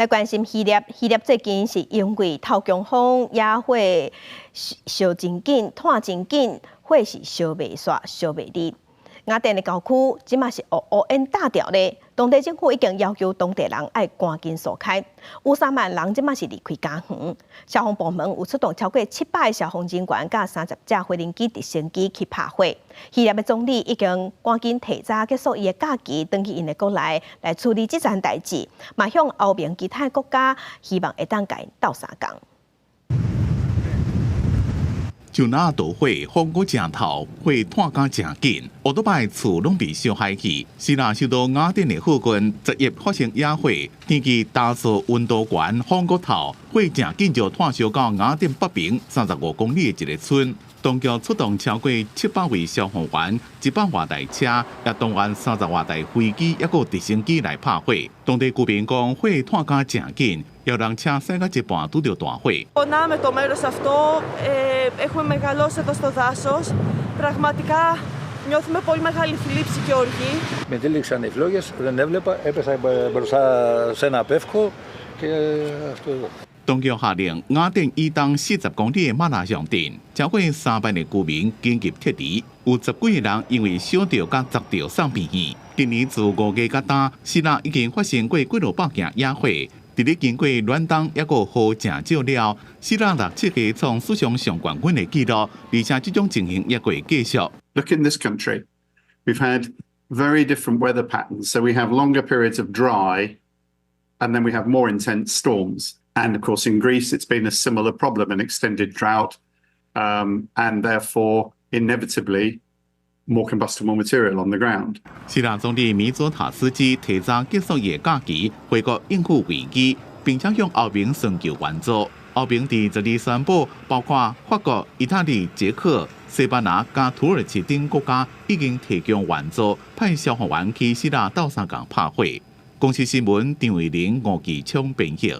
來關心希臘，希臘最近是因為頭強風野火燒真緊，湠真緊，火是燒袂煞，燒袂離。雅典的郊區這馬是烏烏煙罩著咧，當地政府已經要求當地人愛趕緊疏開。有3萬人這馬是離開家園。消防部門有出動超過700个消防人員，佮30架無人機、直升機去拍火。希臘的總理已經趕緊提早結束伊的假期，轉去𪜶的國內來處理這樁代誌，嘛向歐盟其他國家希望會當共𪜶鬥相共。就若大火，風閣誠透，火湠甲誠緊，烏多擺厝攏被燒害去。希臘首都雅典的附近，10日發生野火，天氣乾燥溫度懸，風閣透，火誠緊就湠燒到雅典北邊35公里的一个村。當局出動超過700位消防員、100外台車，也動員30外台飛機，抑閣直升機來拍火。當地居民講，火湠甲誠緊，有人車駛到一半拄著大火。 Πονάμε το μέρος αυτό, έχουμε μεγαλώσει εδώ στο δάσος. Πραγματικά νιώθουμε πολύ μεγάλη θλίψη και οργή. Με τύλιξαν οι φλόγες, δεν έβλεπα, έπεσα μπροστά σε ένα πεύκο και αυτό εδώ. 當局下令雅典以東40公里的馬拉松鎮，超過3萬个居民緊急撤離，有十幾个人因為燒著佮砸著送病院。今年自5月到今，希臘已經發生過幾落百件野火。佇咧經過暖冬抑閣雨誠少了，希臘六七个創史上上懸溫的紀錄，而且這種情形猶閣會繼續。 Look in this country, we've had very different weather patterns. So we have longer periods of dry, and then we have more intense storms. And of course, in Greece, it's been a similar problem, an extended drought, and therefore inevitably more combustible material on the ground. 希臘總理米佐塔斯基提早結束伊的假期，回國應付危機，並且向歐盟尋求援助。歐盟佇12宣布，包括法國、意大利、捷克、西班牙佮土耳其等國家已經提供援助，派消防員去希臘鬥相共拍火。公視新聞張慧玲、吳繼聰編譯。